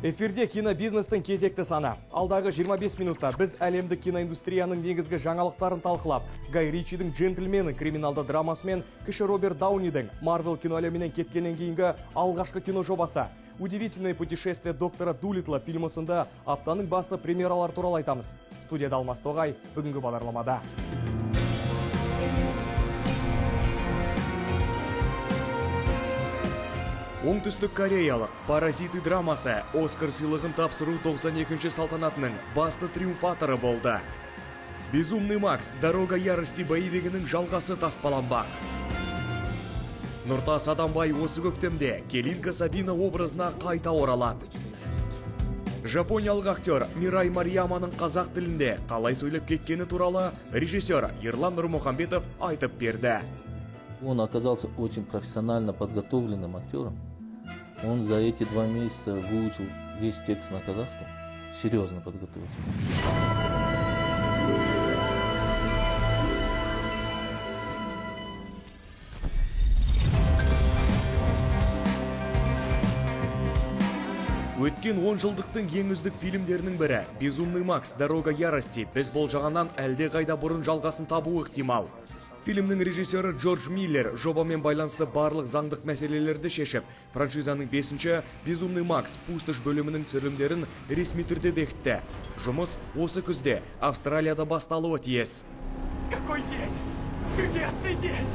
Эфирде кинобизнестің кезекті саны. Алдағы 25 минутта біз әлемдік киноиндустрияның негізгі жаңалықтарын талқылап, Гай Ричидің «Джентльмені» криминалды драмасы мен кіші Роберт Даунидің Марвел киноәлемінен кеткеннен кейінгі алғашқы кино жобасы «Удивительное путешествие доктора Дулитла» фильмі сынды аптаның басты премьералары туралы айтамыз. Студияда Алмас Тоғай, бүгінгі бағдарламада. Оңтүстік кореялық «Паразиты» драмасы Оскар сыйлығын тапсыру 92-ші салтанатының басты триумфаторы болды. «Безумный Макс. Дорога ярости» боевигінің жалғасы таспаланбақ. Нұртас Адамбай осы көктемде Келинка Сабина образына қайта оралады. Жапониялық актер Мирай Марияманың қазақ тілінде қалай сөйлеп кеткені туралы режиссер Ерлан Нұрмұхамбетов айтып берді. Он оказался очень профессионально подготовленным актером. Он за эти 2 месяца выучил весь текст на казахском, серьезно подготовился. Өткен 10 жылдықтың ең үздік фильмдерінің бірі «Безумный Макс. Дорога ярости» біз болжағаннан әлде қайда бұрын жалғасын табуы ықтимал. Фильмнің режиссері Джордж Миллер жобамен байланысты барлық заңдық мәселелерді шешіп, франшизаның 5-ші «Безумный Макс. Пустошь» бөлімінің түсірілімдерін ресми түрде бекітті. Жұмыс осы күзде Австралияда басталуы тиіс. Какой день! Чудесный день!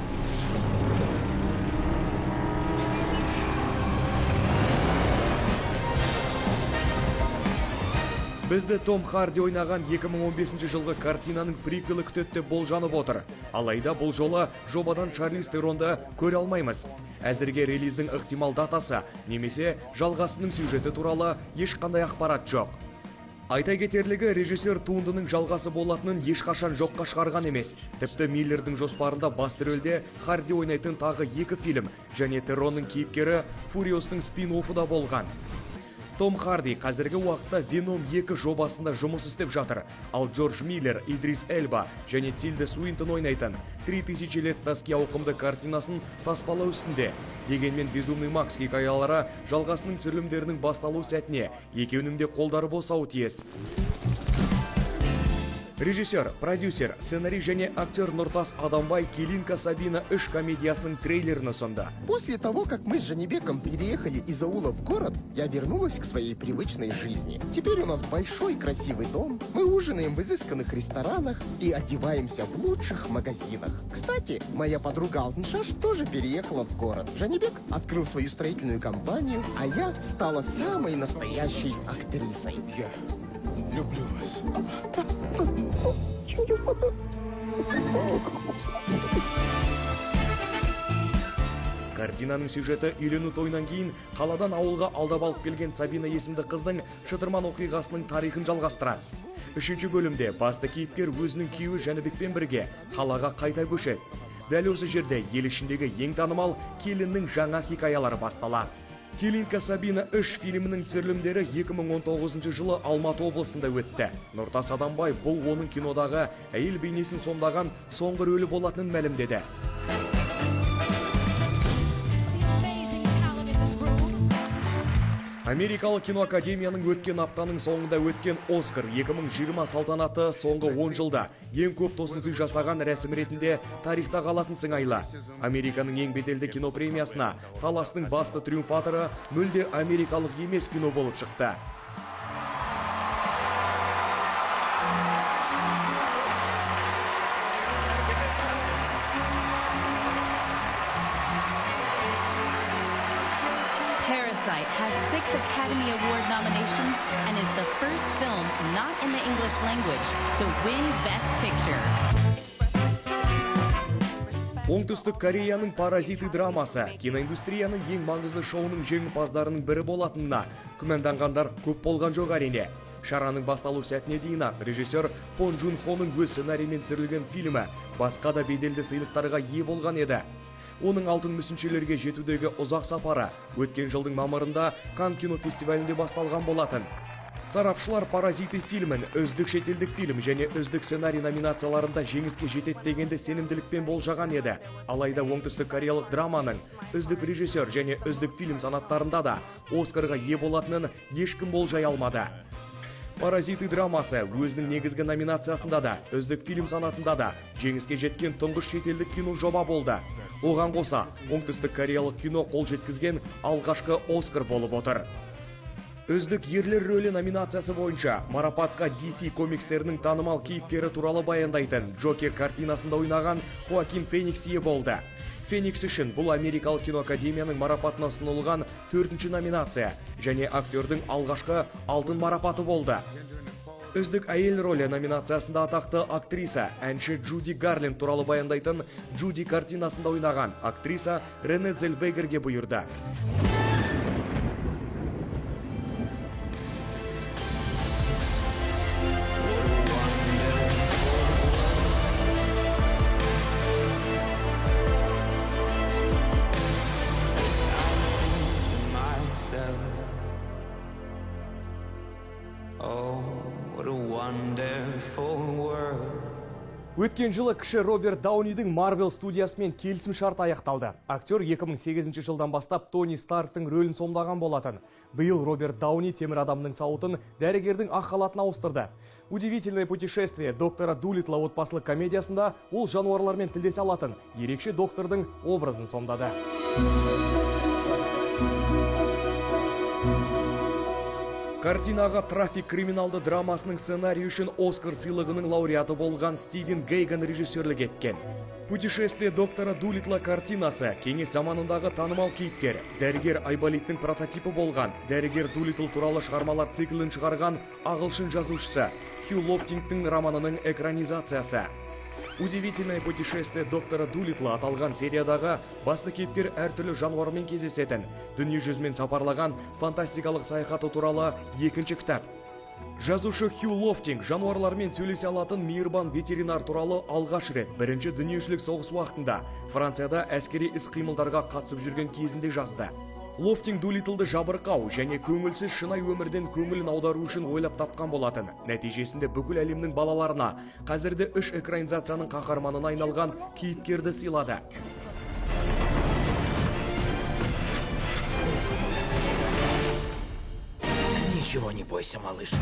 Бізді Том Харди ойнаған 2015 жылғы картинаның приквелі күтеді деп болжанып отыр. Алайда бұл жолы жобадан Шарлиз Теронды көре алмаймыз. Әзірге релиздің ықтимал датасы немесе жалғасының сюжеті туралы ешқандай ақпарат жоқ. Айта кетерлігі, режиссер туындының жалғасы болатынын ешқашан жоққа шығарған емес. Тіпті Миллердің жоспарында басты рөлде Харди ойнайтын тағы 2 фильм және Теронның кейіпкері Фуриостың спин-оффы да болған. Том Харди қазіргі уақытта «Веном 2» жобасында жұмыс істеп жатыр. Ал Джордж Миллер, Идрис Эльба және Тильда Суинтон ойнайтын «3000 лет тоски» ауқымды картинасын таспалау үстінде. Дегенмен «Безумный Макс» хикаялары жалғасының түсірілімдерінің басталу сәтіне екеуінің де қолдары босауы тиіс. Режиссер, продюсер, сценарий және актер Нұртас Адамбай «Келинка Сабина 3» комедиясының трейлерін ұсынды. После того, как мы с Жанибеком переехали из аула в город, я вернулась к своей привычной жизни. Теперь у нас большой красивый дом, мы ужинаем в изысканных ресторанах и одеваемся в лучших магазинах. Кстати, моя подруга Алтыншаш тоже переехала в город. Жанибек открыл свою строительную компанию, а я стала самой настоящей актрисой. Я люблю вас. Картинаның сюжеті үйлену тойынан кейін қаладан ауылға алдап алып келген Сабина есімді қыздың шытырман оқиғасының тарихын жалғастырады. 3-ші бөлімде басты кейіпкер өзінің күйеуі Жәнібекпен бірге қалаға қайта көшеді. Дәл осы жерде ел ішіндегі ең танымал келіннің жаңа хикаялары басталады. «Келинка Сабина 3» фильмінің түсірілімдері 2019 жылы Алматы облысында өтті. Нұртас Адамбай бұл оның кинодағы әйел бейнесін сомдаған соңғы рөлі болатынын мәлімдеді. Америкалық киноакадемияның өткен аптаның соңында өткен Оскар 2020 салтанаты соңғы 10 жылда ең көп тосынсый жасаған рәсім ретінде тарихта қалатын сыңайлы. Американың ең беделді кинопремиясына таластың басты триумфаторы мүлде америкалық емес кино болып шықты. Parasite has 6 Academy Award nominations and is the first film not in the English language to win Best Picture. Оңтүстік Кореяның «Паразиты» драмасы киноиндустрияның ең маңызды шоуының жеңімпаздарының бірі болатынына күмәнданғандар көп болған жоқ әрине. Шараның басталу сәтіне дейін ақ режиссер Пон Джун Хоның өз сценарийімен түсірілген фильмі басқа да беделді сыйлықтарға ие болған еді. Оның алтын мүсіншелерге жетудегі ұзақ сапары өткен жылдың мамырында Кан кинофестивалінде басталған болатын. Сарапшылар «Паразиты» фильмін үздік шетелдік фильм және үздік сценарий номинацияларында жеңіске жетеді дегенді сенімділікпен болжаған еді. Алайда оңтүстік кореялық драманың үздік режиссер және үздік фильм санаттарында да Оскарға ие болатынын ешкім болжай алмады. «Паразиты» драмасы өзінің негізгі номинациясында да, үздік фильм санатында да жеңіске жеткен тұңғыш шетелдік кино жоба болды. Оған қоса, оңтүстік кореялық кино қол жеткізген алғашқы Оскар болып отыр. Үздік ерлер рөлі номинациясы бойынша марапатқа DC комикстерінің танымал кейіпкері туралы баяндайтын «Джокер» картинасында ойнаған Хоакин Феникс ие болды. Феникс үшін бұл Америкалық киноакадемияның марапатына ұсынылған төртінші номинация және актердің алғашқы алтын марапаты болды. Үздік әйел рөлі номинациясында атақты актриса, әнші Джуди Гарленд туралы баяндайтын «Джуди» картинасында ойнаған актриса Рене Зельвегерге бұйырды. Oh, what a wonderful world. Өткен жылы кіші Роберт Даунидің Marvel студиясымен келісім шарты аяқталды. Актер 2008 жылдан бастап Тони Старктың рөлін сомдаған болатын. Биыл Роберт Дауни темір адамның сауытын дәрігердің ақ халатына ауыстырды. «Удивительное путешествие доктора Дулитла» отбасылық комедиясында ол жануарлармен тілдесе алатын ерекше доктордың образын сомдады. Картинаға «Трафик» криминалды драмасының сценарийі үшін Оскар сыйлығының лауреаты болған Стивен Гейган режиссерлік еткен. «Путешествие доктора Дулитла» картинасы кеңес заманындағы танымал кейіпкер, дәрігер Айболиттің прототипі болған, дәрігер Дулитл туралы шығармалар циклін шығарған ағылшын жазушысы Хью Лофтингтің романының экранизациясы. «Удивительное путешествие доктора Дулитла» аталған сериядағы басты кейіпкер әртүрлі жануармен кездесетін, дүние жүзімен сапарлаған фантастикалық саяхаты туралы екінші кітап. Жазушы Хью Лофтинг жануарлармен сөйлесе алатын мейірбан ветеринар туралы алғаш рет бірінші дүниежүзілік соғыс уақытында Францияда әскери іс-қимылдарға қатысып жүрген кезінде жазды. Лофтинг Дулитлді жабырқау және көңілсіз шынай өмірден көңілін аудару үшін ойлап тапқан болатын. Нәтижесінде бүкіл әлемнің балаларына қазірде үш экранизацияның қаһарманына айналған кейіпкерді сыйлады. Ничего не бойся, малыш.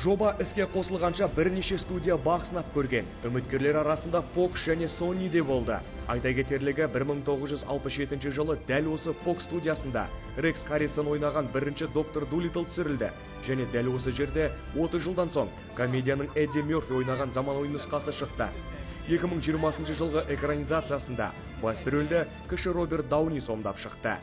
Жоба іске қосылғанша бірнеше студия бақ сынап көрген. Үміткерлер арасында Fox және Sony де болды. Айта кетерлігі, 1967 жылы дәл осы Fox студиясында Рекс Харрисон ойнаған бірінші доктор Дулитл түсірілді. Және дәл осы жерде 30 жылдан соң комедияның Эдди Мерфи ойнаған заманауи нұсқасы шықты. 2020 жылғы экранизациясында басты рөлді кіші Роберт Дауни сомдап шықты.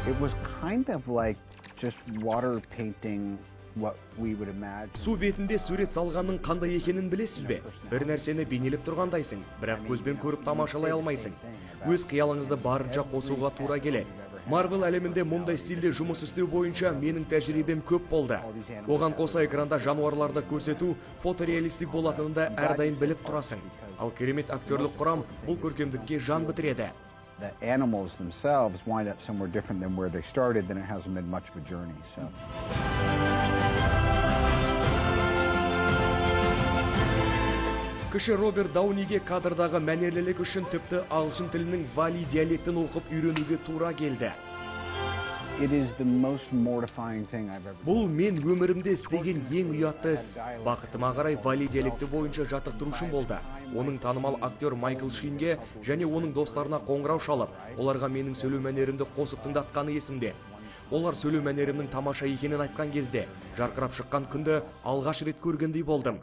It was kind of like just water painting what we would imagine. Су бетінде сурет салғанның қандай екенін білесіз бе? Бір нәрсені бейнелеп тұрғандайсың, бірақ көзбен көріп тамашалай алмайсың. Өз қиялыңызды барынша қосуға тура келеді. Марвел әлемінде мұндай стильде жұмыс істеу бойынша менің тәжірибем көп болды. Оған қоса экранда жануарларды көрсету фотореалистик болатынын да әрдайым біліп тұрасың. Ал керемет актерлік құрам бұл көркемдікке жан бітіреді. The animals themselves wind up somewhere different than where they started, then it hasn't been much of a journey. So. Кіші Роберт Дауниге кадрдағы мәнерлілік үшін тіпті ағылшын тілінің вали диалектін оқып үйренуге тура келді. It is the most mortifying thing I've ever Бұл мен өмірімде істеген ең ұятты іс. Бақытыма қарай, вали диалекті бойынша жаттықтырушым болды. Оның танымал актер Майкл Шинге және оның достарына қоңырау шалып, оларға менің сөйлеу мәнерімді қосып тыңдатқаны есімде. Олар сөйлеу мәнерімнің тамаша екенін айтқан кезде, жарқырап шыққан күнді алғаш рет көргендей болдым.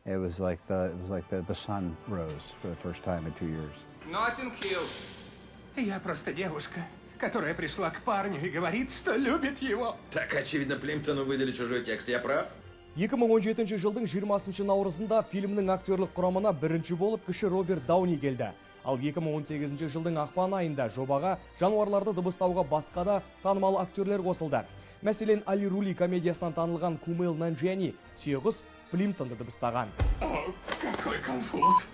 It was like the sun rose for the first time in 2 years. Ноттинг Хилл. Я просто девушка, которая пришла к парню и говорит, что любит его. Так, очевидно, Плимптону выдали чужой текст. Я прав? 2017 жылдың 20 наурызында фильмнің актерлік құрамына бірінші болып кіші Роберт Дауни келді. Ал 2018 жылдың ақпан айында жобаға жануарларды дыбыстауға басқа да танымал актерлер қосылды. Мәселен, Али Рули комедиясынан танылған Кумейл Нанджиани түйеқұс Плимптонды дыбыстаған. О, какой конфуз.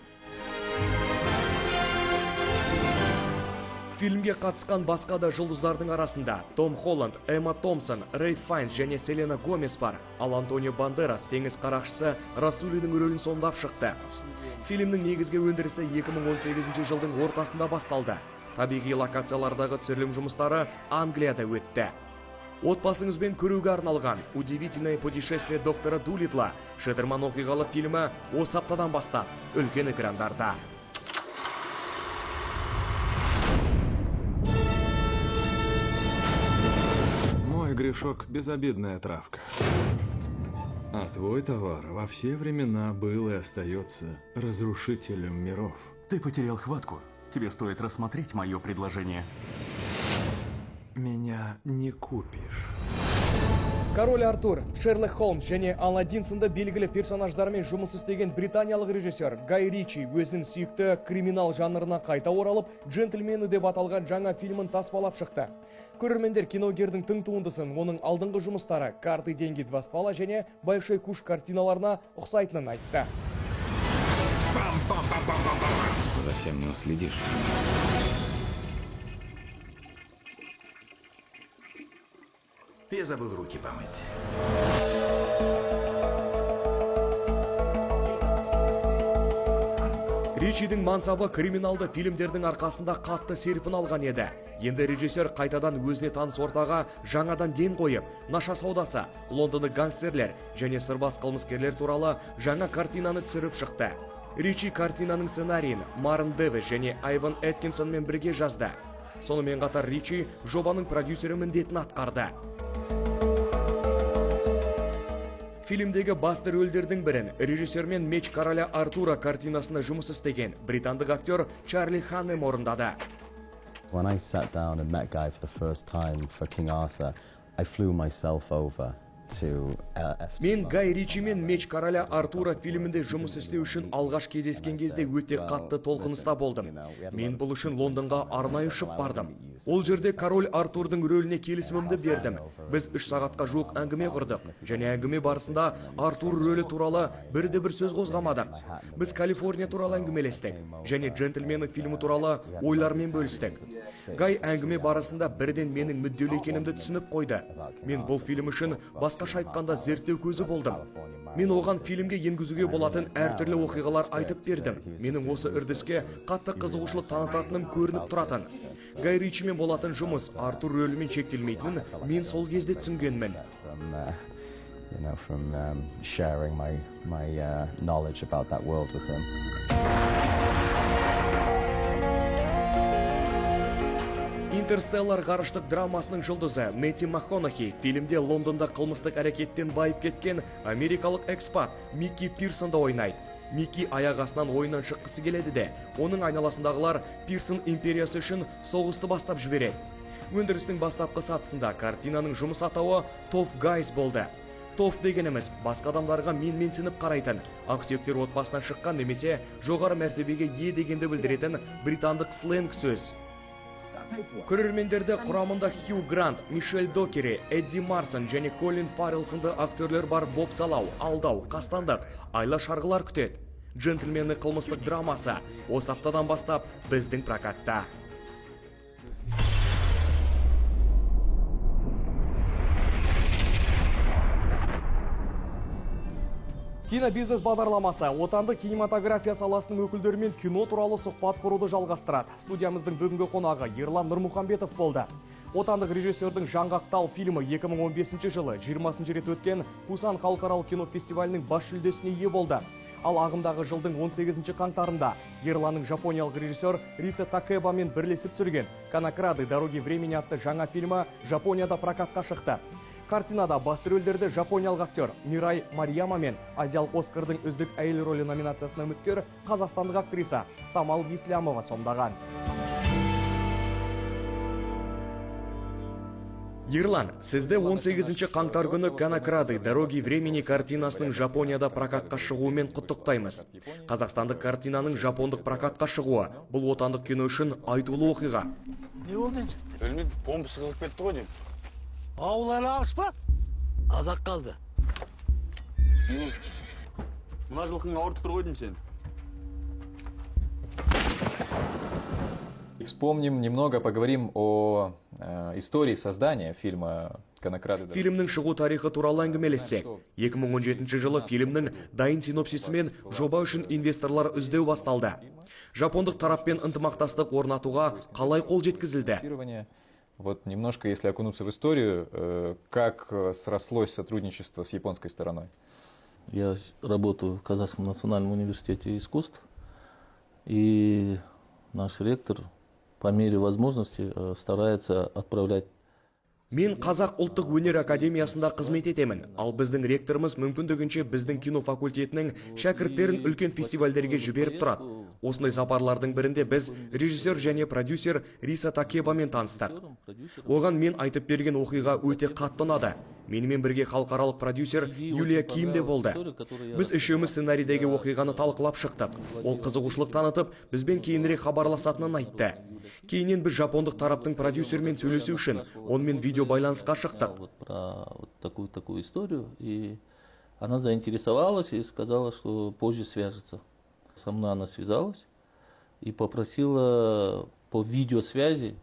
Фильмге қатысқан басқа да жұлдыздардың арасында Том Холланд, Эмма Томпсон, Рэй Файнс және Селена Гомес бар. Ал Антонио Бандерас теңіз қарақшысы Расулидің рөлін сомдап шықты. Фильмнің негізгі өндірісі 2018 жылдың ортасында басталды. Табиғи локациялардағы түсірілім жұмыстары Англияда өтті. Отбасыңызбен көруге арналған «Удивительное путешествие доктора Дулитла» шытырман оқиғалы фильмі осы аптадан бастап үлкен экрандарда. Мой грешок – безобидная травка. А твой товар во все времена был и остается разрушителем миров. Ты потерял хватку. Тебе стоит рассмотреть мое предложение. Меня не купишь. Король Артур, Шерлок Холмс және Аладдин сынды белгілі персонаждармен жұмыс істеген британиялық режиссер Гай Ричи өзінің сүйікті криминал жанрына қайта оралып, «Джентльмены» деп аталған жаңа фильмін таспалап шықты. Көрермендер киногердің тың туындысын оның алдыңғы жұмыстары «Карты, деньги, два ствола» және «Большой куш» картиналарына ұқсайтынын айтты. За всем не уследишь. Я забыл руки помыть. Ричидің мансабы криминалды фильмдердің арқасында қатты серпін алған еді. Енді режиссер қайтадан өзіне таныс ортаға жаңадан ден қойып, наша саудасы, лондондық гангстерлер және сырбаз қылмыскерлер туралы жаңа картинаны түсіріп шықты. Ричи картинаның сценарийін Марн Дэвис және Айван Эткинсонмен бірге жазды. Сонымен қатар Ричи жобаның продюсері міндетін атқарды. Фильмдегі басты рөлдердің бірін режиссермен «Меч короля Артура» картинасында жұмыс істеген британдық актер Чарли Ханнем орындады. When I sat down and met Guy for the first time for King Arthur, I flew myself over to Мен Гай Ричимен «Меч короля Артура» фильмінде жұмыс істеу үшін алғаш кездескен кезде өте қатты толқыныста болдым. Мен бұл үшін Лондонға арнайы ұшып бардым. Ол жерде король Артурдың рөліне келісімімді бердім. Біз 3 сағатқа жуық әңгіме құрдық және әңгіме барысында Артур рөлі туралы бірде-бір сөз қозғамадық. Біз Калифорния туралы әңгімелестік және «Джентльмены» фильмі туралы ойлармен бөлістік. Гай әңгіме барысында бірден менің мүдделі екенімді түсініп қойды. Мен бұл фильм үшін басқаша айтқанда зерттеу көзі болдым. Мен оған фильмге енгізуге болатын әртүрлі оқиғалар айтып бердім. Менің осы үрдіске қатты қызығушылық танытатыным көрініп тұратын. Гай Ричимен болатын жұмыс Артур рөлімен шектелмейтінін мен сол кезде түсінгенмін. From sharing my knowledge about that world with him. Интерстеллар ғарыштық драмасының жұлдызы Мэтью МакКонахи фильмде Лондонда қылмыстық әрекеттен байып кеткен америкалық экспат Микки Пирсонды ойнайды. Микки аяқ астынан ойыннан шыққысы келеді де, оның айналасындағылар Пирсон империясы үшін соғысты бастап жібереді. Өндірістің бастапқы сатысында картинаның жұмыс атауы Tough Guys болды. Тоф дегеніміз басқа адамдарға менменсініп қарайтын, ақсүйектер отбасынан шыққан немесе жоғары мәртебеге ие дегенді білдіретін британдық сленг сөз. Көрермендерді құрамында Хью Грант, Мишель Докери, Эдди Марсон және Колин Фаррелл сынды актерлер бар бопсалау, алдау, қастандық, айла шарғылар күтеді. «Джентльмены» қылмыстық драмасы осы аптадан бастап біздің прокатта. Кинобизнес бағдарламасы отандық кинематография саласының өкілдерімен кино туралы сұхбат құруды жалғастырады. Студиямыздың бүгінгі қонағы Ерлан Нұрмұхамбетов болды. Отандық режиссердің «Жаңғақтал» фильмі 2015 жылы 20 рет өткен Пусан халықаралық кинофестивалінің бас жүлдесіне ие болды. Ал ағымдағы жылдың 18 қаңтарында Ерланның жапониялық режиссер Риса Такебамен бірлесіп түсірген «Конокрады. Дороги времени» атты жаңа фильмі Жапонияда прокатқа шықты. Картинада басты рөлдерді жапониялық актер Мирай Марияма мен Азиялық Оскардың үздік әйел рөлі номинациясына үміткер қазақстандық актриса Самал Еслямова сомдаған. Ерлан, сізді 18 қаңтар күні «Конокрады. Дороги времени» картинасының Жапонияда прокатқа шығуымен құттықтаймыз. Қазақстандық картинаның жапондық прокатқа шығуы бұл отандық кино үшін айтулы оқиға. Не болды? Білмеймін, помпасы қызып кетті ғой деймін. Ауыл әлі алыс па? Азақ қалды. Мына жылқың ауыртып тұр ғой деймін сені. Вспомним немного, поговорим о истории создания фильма «Конокрады». Фильмнің шығу тарихы туралы әңгімелессек, 2017 жылы фильмнің дайын синопсисімен жоба үшін инвесторлар іздеу басталды. Жапондық тараппен ынтымақтастық орнатуға қалай қол жеткізілді? Вот немножко, если окунуться в историю, как срослось сотрудничество с японской стороной? Я работаю в Казахском национальном университете искусств, и наш ректор по мере возможности старается отправлять. Мен Қазақ ұлттық өнер академиясында қызмет етемін, ал біздің ректорымыз мүмкіндігінше біздің кино факультетінің шәкірттерін үлкен фестивальдерге жіберіп тұрады. Осындай сапарлардың бірінде біз режиссер және продюсер Риса Такебамен таныстық. Оған мен айтып берген оқиға өте қатты ұнады. Менімен бірге халықаралық продюсер Юлия Ким де болды. Біз үшеуміз сценарийдегі оқиғаны талқылап шықтық. Ол қызығушылық танытып, бізбен кейінірек хабарласатынын айтты. Кейіннен біз жапондық тараптың продюсерімен сөйлесу үшін онымен видео байланысқа шықтық. Вот про вот такую историю, и она заинтересовалась и сказала, что позже свяжется. Со мной она связалась и попросила по видеосвязи.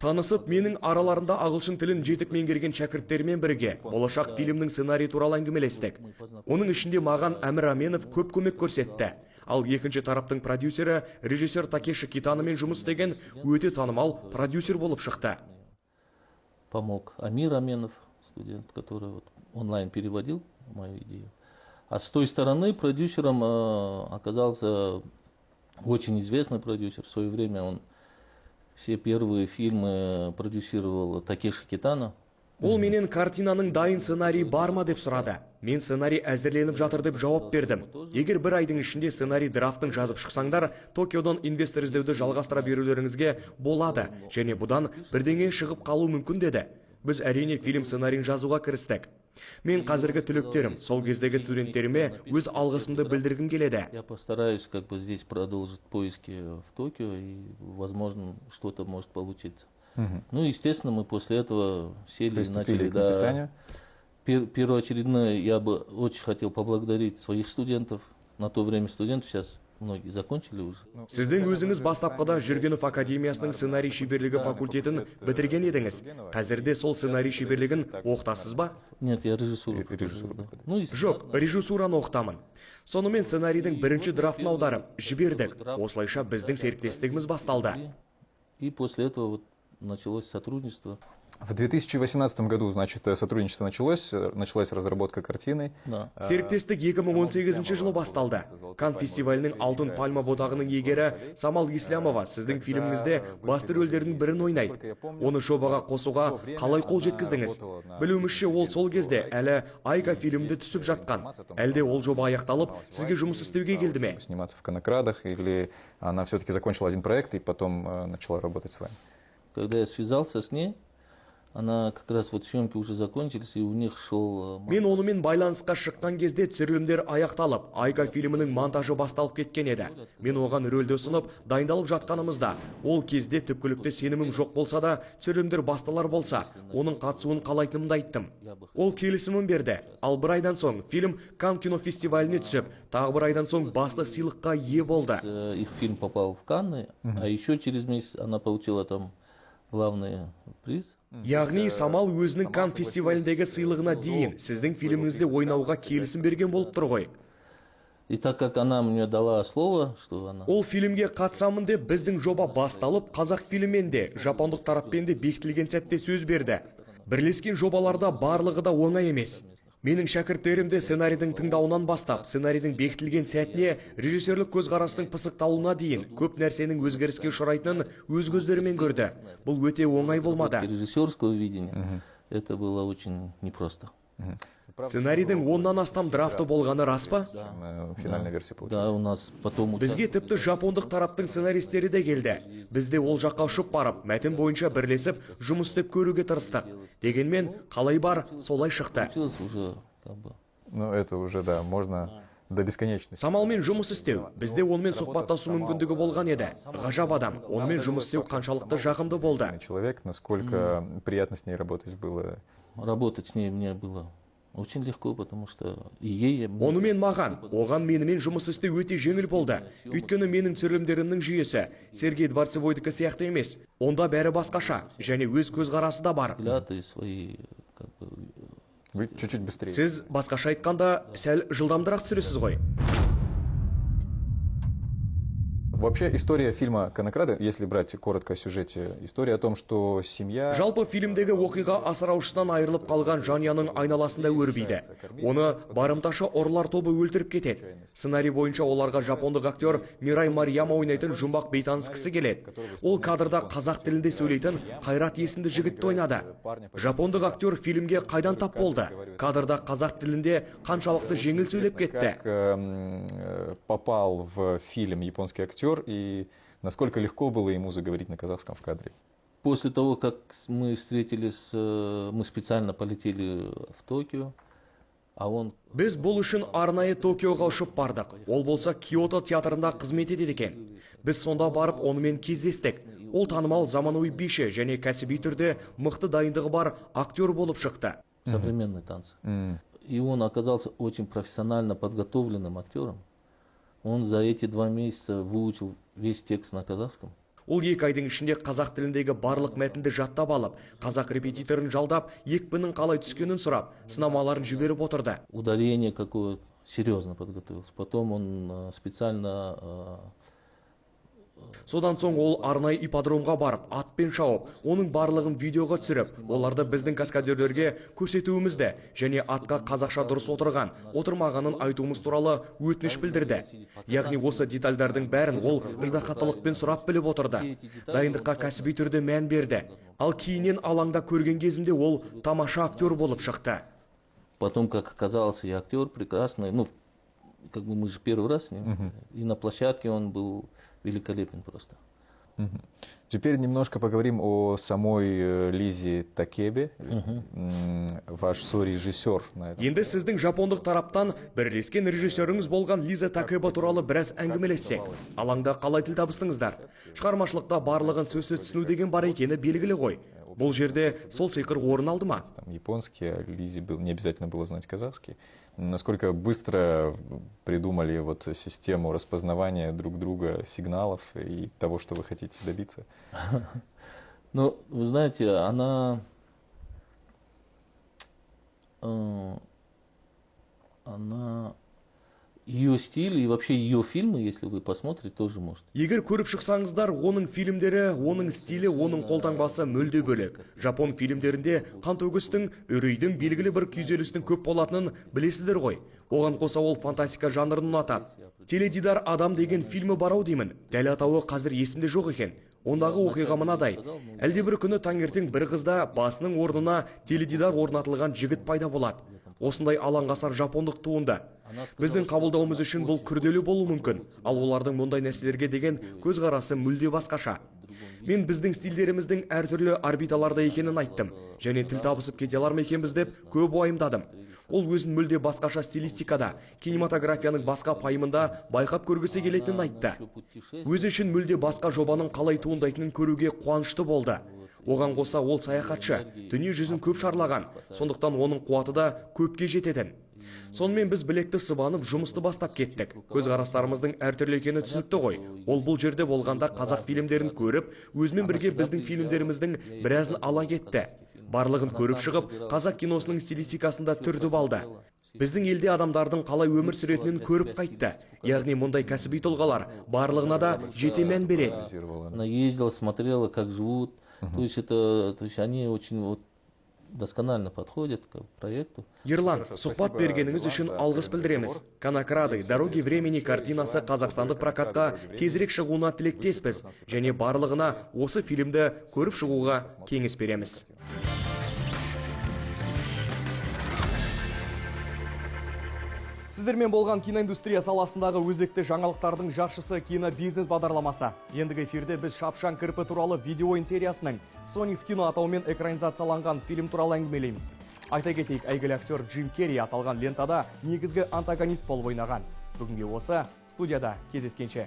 Танысып, менің араларында ағылшын тілін жетік меңгерген шәкірттермен бірге болашақ фильмнің сценарийі туралы әңгімелестік. Оның ішінде маған Әмір Аменов көп көмек көрсетті. Ал екінші тараптың продюсері режиссер Такеши Китаномен жұмыс істеген өте танымал продюсер болып шықты. Помог Амир Аменов, студент, который вот онлайн переводил мою идею. А с той стороны продюсером оказался очень известный продюсер. В свое время он все первые фильмы продюсировал, Такеши Китано. Ол менен картинаның дайын сценарийі бар ма деп сұрады. Мен сценарий әзірленіп жатыр деп жауап бердім. Егер бір айдың ішінде сценарий драфтын жазып шықсаңдар, Токиодан инвестор іздеуді жалғастыра берулеріңізге болады және бұдан бірдеңе шығып қалуы мүмкін деді. Біз, әрине, фильм сценарийін жазуға кірістік. Мен қазіргі түлектерім, сол кездегі студенттеріме өз алғысымды білдіргім келеді. Я постараюсь как бы здесь продолжить поиски в Токио, и, возможно, что-то может получиться. Ну, естественно, мы после этого сели и Приступили начали, к написанию. Да, первоочередно я бы очень хотел поблагодарить своих студентов. На то время студентов, сейчас многие закончили уже. Сіздің өзіңіз бастапқыда Жүргенов академиясының сценарий шеберлігі факультетін бітірген едіңіз. Қазірде сол сценарий шеберлігін оқытасыз ба? Нет, я режиссуру. Режиссуру. Да. Ну, и Жоқ, режиссураны оқытамын. Сонымен сценарийдің бірінші драфтын аударып, жібердік. Осылайша біздің серіктестігіміз басталды. И после этого вот началось сотрудничество. В 2018 году, значит, сотрудничество началось, началась разработка картины. Да. Серіктестік 2018 жылы басталды. Кан фестивалінің Алтын пальма бұтағының иегері Самал Еслямова сіздің фильміңізде басты рөлдердің бірін ойнайды. Оны жобаға қосуға қалай қол жеткіздіңіз? Білуімізше, ол сол кезде әлі Айка фильмінде түсіп жатқан. Әлде ол жоба аяқталып, сізге жұмыс істеуге келді ме? Сниматься в «Конокрадах», или она все-таки закончила один проект и потом начала работать с вами? Когда я связался с ней, она как раз вот съемки уже закончились, и у них шел Мен онымен байланысқа шыққан кезде түсірілімдер аяқталып, Айка фильмінің монтажы басталып кеткен еді. Мен оған рөлді ұсынып, дайындалып жатқанымызда, ол кезде түпкілікті сенімім жоқ болса да, түсірілімдер басталар болса, оның қатысуын қалайтынымды айттым. Ол келісімін берді. Ал бір айдан соң фильм Кан кино фестиваліне түсіп, тағы бір айдан соң басты сыйлыққа ие болды. Их фильм попал в Канны, а еще через месяц она получила там главный приз. Яғни Самал өзінің Кан фестиваліндегі сыйлығына дейін сіздің фильміңізде ойнауға келісім берген болып тұр ғой. И так как она мне дала слово, что она Ол фильмге қатысамын деп біздің жоба басталып, қазақ фильммен де, жапондық тараппен де бекітілген сәтте сөз берді. Бірлескен жобаларда барлығы да оңай емес. Менің шәкірттерім де сценарийдің тыңдауынан бастап, сценарийдің бекітілген сәтіне, режиссерлік көзқарастың пысықталуына дейін көп нәрсенің өзгеріске ұшырайтынын өз көздерімен көрді. Бұл өте оңай болмады. Режиссерского видения это было очень непросто. Сценарийдің 10-нан астам драфты болғаны рас па? Финальная версия получилась. Да, у нас потом Бізге тіпті жапондық тараптың сценаристері де келді. Біз де ол жаққа ұшып барып, мәтін бойынша бірлесіп жұмыс істеп көруге тырыстық. Дегенмен, қалай бар, солай шықты. Получилось уже как бы. Ну, это уже, да, можно до бесконечности. Самалмен жұмыс істеу, бізде онымен сұхбаттасу мүмкіндігі болған еді. Ғажап адам, онымен жұмыс істеу қаншалықты жағымды болды. Человек, насколько приятно с ней работать было. Работать с ней мне было Очень легко, потому что и ей... Онымен маған, оған менімен жұмыс істеу өте жеңіл болды. Өйткені менің түсірілімдерімнің жүйесі Сергей Дворцевойдікі сияқты емес. Онда бәрі басқаша, және өз көзқарасы да бар. Вы чуть-чуть быстрее. Сіз басқаша айтқанда сәл жылдамдырақ түсіресіз ғой. Вообще история фильма «Конокрады», если брать коротко о сюжете, история о том, что семья... Жалпы фильмдегі оқиға асыраушысынан айырылып қалған жанұяның айналасында өрбиді. Оны барымташы ұрылар тобы өлтіріп кетеді. Сценарий бойынша оларға жапондық актер Мирай Марияма ойнайтын жұмбақ бейтаныс кісі келеді. Ол кадрда қазақ тілінде сөйлейтін Қайрат есімді жігітті ойнады. Жапондық актер фильмге қайдан тап болды? Кадрда қазақ тілінде қаншалықты жеңіл сөйлеп кетті. Как попал в фильм японский актер и насколько легко было ему заговорить на казахском в кадре. После того, как мы встретились, мы специально полетели в Токио, а он... Біз бұл үшін арнайы Токиоға ұшып бардық. Ол болса Киото театрында қызмет етеді екен. Біз сонда барып онымен кездестік. Ол танымал заманауи биші және кәсіби түрде мықты дайындығы бар актер болып шықты. Современный танцы. И он оказался очень профессионально подготовленным актером. Он за эти 2 месяца выучил весь текст на казахском. Ол 2 айдың ішінде қазақ тіліндегі барлық мәтінді жаттап алып, қазақ репетиторын жалдап, екпіннің қалай түскенін сұрап, сынамаларын жіберіп отырды. Ударение какое, серьезно подготовился. Потом он специально... Содан соң ол арнайы ипподромға барып, атпен шауып, оның барлығын видеоға түсіріп, оларды біздің каскадерлерге көрсетуімізді және атқа қазақша дұрыс отырған, отырмағанын айтуымыз туралы өтініш білдірді. Яғни осы детальдардың бәрін ол ыждаһаттылықпен сұрап біліп отырды. Дайындыққа кәсіби түрде мән берді. Ал кейіннен алаңда көрген кезімде ол тамаша актер болып шықты. Потом, как оказалось, и актер прекрасный, ну, как бы мы же первый раз с ним, и на площадке он был великолепен просто. Теперь немножко поговорим о самой Лизе Такебе, ваш сорежиссер. Енді сіздің жапондық тараптан бірлескен режиссеріңіз болған Лиза Такеба туралы біраз әңгімелессек. Алаңда қалай тіл табыстыңыздар? Шығармашылықта барлығын сөзсіз түсіну деген бар екені белгілі ғой. Бұл жерде сол сиқыр орын алды ма? Японский, а Лизе не обязательно было знать казахский. Насколько быстро придумали вот систему распознавания друг друга сигналов и того, что вы хотите добиться? Ну, вы знаете, она ее стиль и вообще ее фильмы, если вы посмотрите, тоже можете. Егер көріп шықсаңыздар, оның фильмдері, оның стилі, оның қолтаңбасы мүлде бөлек. Жапон фильмдерінде қантөгістің, үрейдің, белгілі бір күйзелістің көп болатынын білесіздер ғой. Оған қоса ол фантастика жанрын ұнатады. Теледидар адам деген фильмі бар ау деймін. Дәл атауы қазір есімде жоқ екен. Ондағы оқиға мынадай. Әлде бір күні таңертең бір қызда басының орнына теледидар орнатылған жігіт пайда болады. Осындай алаңғасар жапондық туынды. Біздің қабылдауымыз үшін бұл күрделі болуы мүмкін, ал олардың мұндай нәрселерге деген көзқарасы мүлде басқаша. Мен біздің стильдеріміздің әртүрлі орбиталарда екенін айттым, және тіл табысып кете алар ма екенбіз деп көп уайымдадым. Ол өзін мүлде басқаша стилистикада, кинематографияның басқа пайымында байқап көргісі келетінін айтты. Өзі үшін мүлде басқа жобаның қалай туындайтынын көруге қуанышты болды. Оған қоса ол саяхатшы, дүние жүзін көп шарлаған, сондықтан оның қуаты да көпке жететін. Сонымен біз білекті сыбанып жұмысты бастап кеттік. Көзқарастарымыздың әртүрлі екені түсінікті ғой. Ол бұл жерде болғанда қазақ фильмдерін көріп, өзімен бірге біздің фильмдеріміздің біразын ала кетті. Барлығын көріп шығып, қазақ киносының стилистикасында түртіп алды. Біздің елде адамдардың қалай өмір сүретінін көріп қайтты. Яғни мұндай кәсіби тұлғалар барлығына да жете мән береді. Она ездила, смотрела, как живут. То есть это, то есть они очень вот досконально подходят к проекту. Ерлан, сұхбат бергеніңіз үшін алғыс білдіреміз. Конокрады, дороги времени картинасы қазақстандық прокатқа тезірек шығуына тілектеспіз және барлығына осы фильмді көріп шығуға кеңес береміз. Сіздермен болған киноиндустрия саласындағы өзекті жаңалықтардың жаршысы кинобизнес бағдарламасы. Ендігі эфирде біз Шапшаң кірпі туралы видео ойын сериясының Sony в кино атауымен экранизацияланған фильм туралы әңгімелейміз. Айта кетейік, әйгілі актер Джим Керри аталған лентада негізгі антагонист болып ойнаған. Бүгінге осы студияда кездескенше.